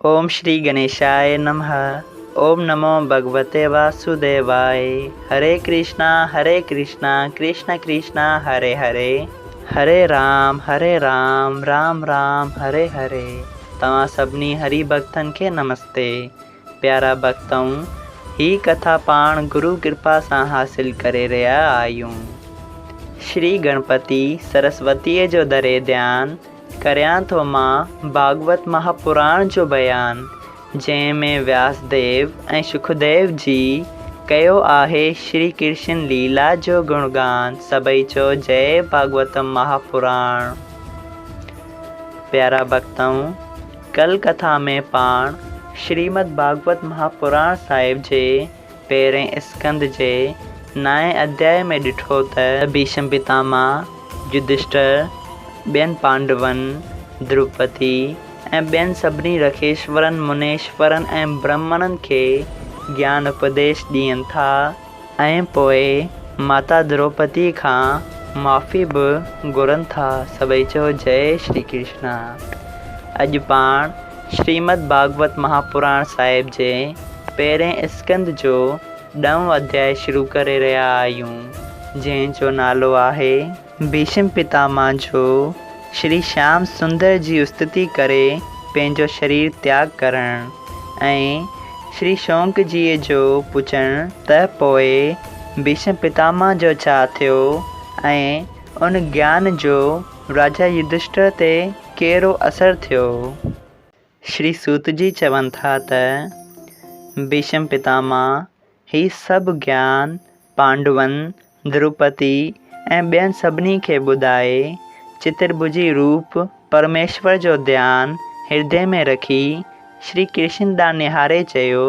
اوم شري گڻيشاء نمه اوم نمو ڀڳوتي واسوديواء هري ڪرشنا هري ڪرشنا ڪرشنا ڪرشنا هري هري هري رام هري رام رام رام هري هري توهان سڀني هري ڀڳتن کي نمستي پيارا ڀڳتؤ هي ڪٿا پاڻ گرو ڪرپا سان حاصل ڪري رهيا آهيون شري گڻپتي سرسوتيء جو ڌري ڌيان ڪريان ٿو مان ڀاڳوت مهاپراڻ جو بيان، جنهن ۾ وياس ديو ۽ شڪديو جي ڪيو آهي شري ڪرشن ليلا جو گڻگان، سڀئي چئو جئي ڀاڳوتم مهاپراڻ. پيارا ڀڳتؤ! ڪل ڪٿا ۾ پاڻ شريمد ڀاڳوت مهاپراڻ صاحب جي پهرئين اسڪنڌ جي نائين اڌيائي ۾ ڏٺو ته ڀيشم پتاما، يڌشٽر، ٻين پانڊون، دروپدي ۽ ٻين سڀني رکيشورن، منيشورن ۽ برهمڻن کي گيان اپديش ڏين ٿا ۽ پوء ماتا دروپدي کان معافي به گهرن ٿا. سڀئي چئو جئي شري ڪرشنا. اڄ پاڻ شريمد ڀاڳوت مهاپراڻ صاحب جي پهرئين اسڪنڌ جو ڏهون اڌيائي شروع ڪري رهيا آهيون، جنهن جو نالو آهي. ڀيشم پتاما جو شري شيام سندر جي استتي ڪري پنهنجو شرير تياڳ ڪرڻ ۽ شري شونق جيء جو پڇڻ ته پوء ڀيشم پتاما جو ڇا ٿيو ۽ ان گيان جو راجا يڌشٽر تي ڪهڙو اثر ٿيو؟ شري سوت جي چون ٿا ته، ڀيشم پتاما، هي سڀ گيان پانڊون، دروپدي ۽ ٻين سڀني کي ٻڌائي، چترڀجي روپ پرميشور جو ڌيان هردي ۾ رکي، شري ڪرشن ڏانهن نهاري چيو،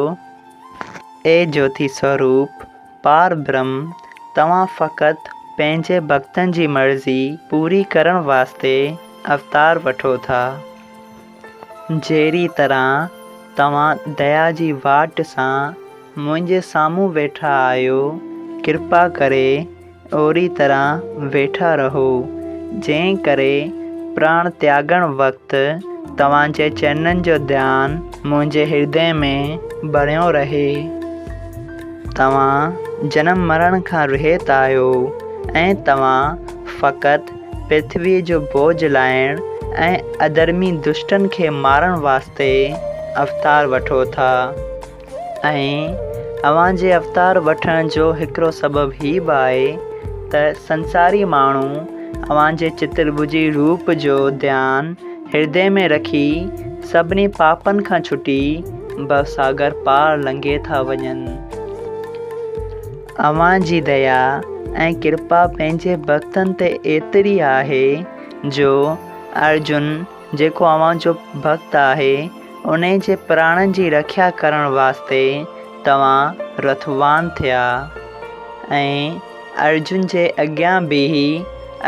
اي جوتي سوروپ پار برهم، توهان فقط پنهنجي ڀڳتن جي مرضي پوري ڪرڻ واسطي اوتار وٺو ٿا. جهڙي طرح توهان ديا جي واٽ سان منهنجي سامهون ويٺا آهيو، ڪرپا ڪري اهڙي طرح ويٺا رهو، جنهن ڪري پراڻ تياڳڻ وقت توهان جي چرنن جو ڌيان منهنجي هردي ۾ بڻيو رهي. توهان جنم مرڻ کان رهت آهيو ۽ توهان فقط پرٿويء جو بوجهه لاهڻ ۽ اڌرمي دشٽن کي مارڻ واسطي اوتار وٺو ٿا. ۽ اوهان جي اوتار وٺڻ جو هڪڙو سبب هي به آهي ته سنساري ماڻهو اوهان جي چترڀجي روپ جو ڌيان هردي ۾ رکي سڀني پاپن کان ڇٽي ڀوساگر پار لنگهي ٿا وڃن. اوهان جي ديا ۽ ڪرپا پنهنجي ڀڳتن تي ايتري آهي جو ارجن جيڪو اوهان جو ڀڳت آهي، انهي جي پراڻن جي رکيا ڪرڻ واسطي توهان رٿوان ٿيا ۽ ارجن جي اڳيان بيهي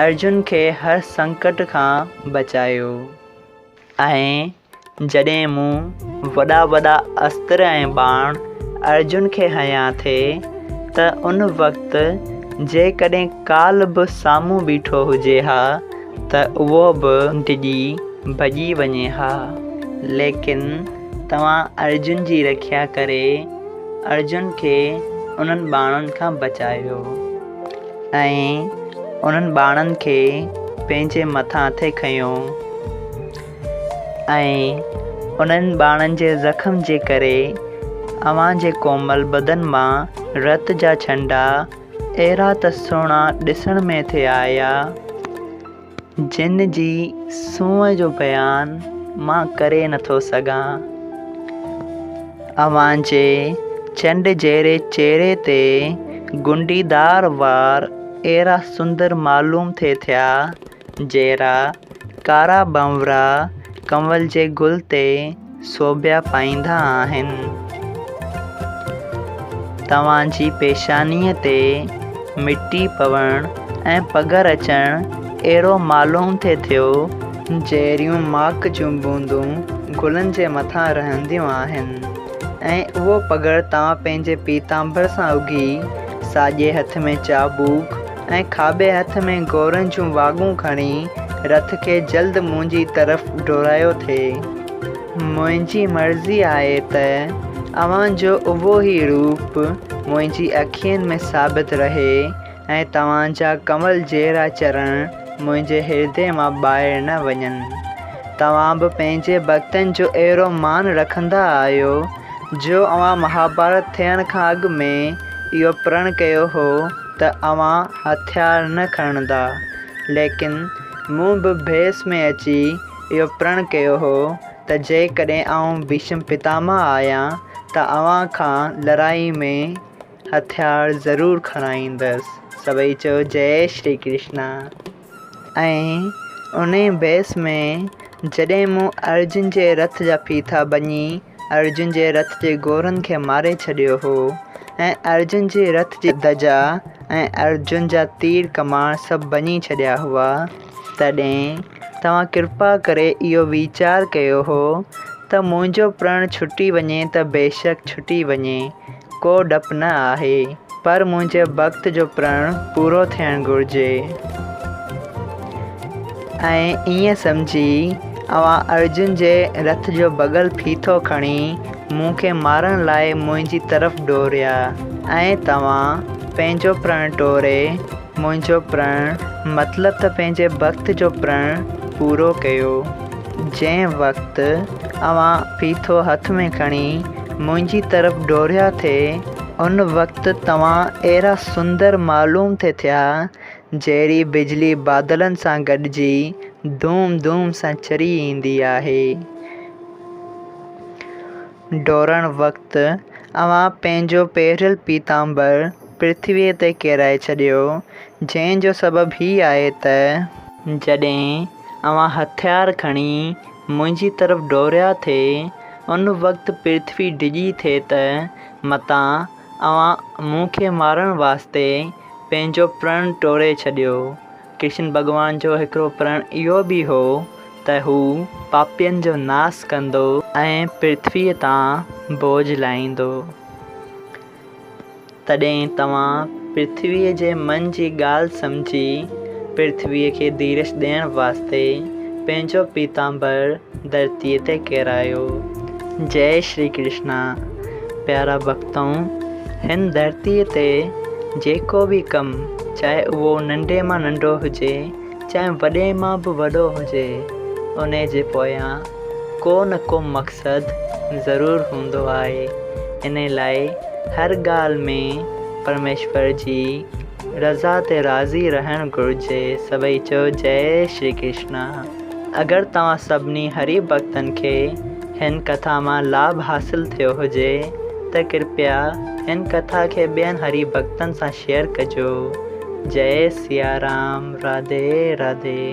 ارجن کي هر سنڪٽ کان بچايو. ۽ جڏهن مون وڏا وڏا استر ۽ ٻاڻ ارجن کي هنيا ٿي ته ان وقت جيڪڏهن ڪال به سامهون بيٺو هجي ها ته اهو به ڊڄي ڀڄي وڃي ها. ليڪن توهان ارجن جي رکيا ڪري ارجن کي انهن ٻاڻن کان بچايو ۽ انهن ٻاڻن کي پنهنجي مٿان ٿي کنيو ۽ انهن ٻاڻن جي زخم جي ڪري اوهان جي ڪومل بدن مان رت جا ڇنڊا اهڙا ته سهڻا ڏسڻ ۾ ٿي آيا، جن جي سونهن جو بيان مان ڪري نٿو سگهان. اوهان جي چنڊ جهڙي چهري تي گهنڊيدار وار اهڙا سندر معلوم ٿي ٿيا، جهڙا ڪارا ڀنورا ڪنول جي گل تي سوڀيا پائيندا آهن. توهان جي پيشانيء تي مٽي پوڻ ۽ پگهر اچڻ اهڙو معلوم ٿي ٿيو، جهڙيون ماڪ جون بوندون گلن جي مٿان رهنديون آهن ۽ اهو پگهر توهان پنهنجي پيتامبر سان اگهي ساڄي هٿ ۾ چابوڪ ۽ کاٻي هٿ ۾ گورن جون واڳون کڻي رٿ کي جلد منهنجي طرف ڊوڙايو ٿي. منهنجي مرضي آهي ته اوهان جو اهو ئي روپ منهنجي اکين ۾ ثابت رهي ۽ توهان جا ڪنول جهڙا چرڻ منهنجي هردي مان ٻاهر نه وڃن. توهان به پنهنجي ڀڳتن جو اهڙو مان رکندا آهيو، جو اوهان مهاڀارت ٿيڻ کان اڳ ۾ اهو پرڻ ڪيو هو ته اوهان هٿيار نه کڻندا. ليڪن مون به ڀيس ۾ اچي اهو پرڻ ڪيو هو ته جيڪڏهن آئون ڀيشم پتامهه آهيان ته اوهان کان لڙائي ۾ هٿيار ضرور کڻائيندس. سڀئي چيو جئي شري ڪرشنا. ۽ انهي بحث ۾ جڏهن مون ارجن جي رٿ جا ڦيٿا ڀڃي ارجن جي رٿ جي گهوڙن کي ماري ڇڏيو هو ۽ ارجن جي رٿ جي ڌجا ۽ ارجن جا تير ڪمان سڀ ڀڃي ڇڏيا هئا، تڏهن توهان ڪرپا ڪري اهو ويچار ڪيو هو ته منهنجو پرڻ ڇٽي وڃي ته بيشڪ ڇٽي وڃي، ڪو ڊپ نه آهي، پر منهنجي ڀڳت جو پرڻ پورو ٿيڻ گهرجي. ۽ ائين سمجهي اوهان ارجن جي رٿ جو ڀڳل ڦيٿو کڻي مون کي مارڻ لاء منهنجي طرف ڊوڙيا ۽ توهان پنهنجو پرڻ ٽوڙي منهنجو پرڻ، مطلب ته پنهنجي ڀڳت جو پرڻ پورو ڪيو. جنهن وقت اوهان ڦيٿو هٿ ۾ کڻي منهنجي طرف ڊوڙيا ٿي، ان وقت توهان اهڙا سندر معلوم ٿي ٿيا، جهڙي بجلي بادلن سان گڏجي ڌوم ڌوم سان چري ايندي آهي. ڊوڙڻ وقت اوهان پنهنجو پهريل پيتامبر پرٿويء تي ڪيرائي ڇڏيو، جنهن جو سبب هي آهي ته، جڏهن اوهان هٿيار کڻي منهنجي طرف ڊوڙيا ٿي، ان وقت پرٿوي ڊڄي ٿي ته متان اوهان مون کي مارڻ واسطي پنهنجو پرڻ ٽوڙي ڇڏيو. ڪرشن ڀڳوان جو هڪڙو پرڻ اهو به هو ته هو پاپين جو ناس ڪندو ۽ پرٿويء تان بوجهه لاهيندو. تڏهن توهان پرٿويء جي من جي ڳالهه سمجهي پرٿويء کي ڌيرج ڏيڻ واسطي پنهنجو پيتامبر ڌرتيء تي ڪيرايو. جئي شري ڪرشنا پيارا ڀڳتؤ! هن ڌرتيء تي جيڪو به ڪم، چاهي اهو ننڍي مان ننڍو هجي، چاهي وڏي مان به وڏو هجي، انهي جي پويان ڪو نه ڪو مقصد ضرور هوندو آهي. انهي لاء هر ڳالهه ۾ پرميشور جي رضا تي راضي رهڻ گهرجي. سڀئي چئو جئي شري ڪرشنا. اگر توهان سڀني هري ڀڳتن کي هن ڪٿا مان لاڀ حاصل ٿيو هجي ته ڪرپيا هن ڪٿا کي ٻين هري ڀڳتن سان شيئر ڪجو. جئي سيارام راڌي راڌي.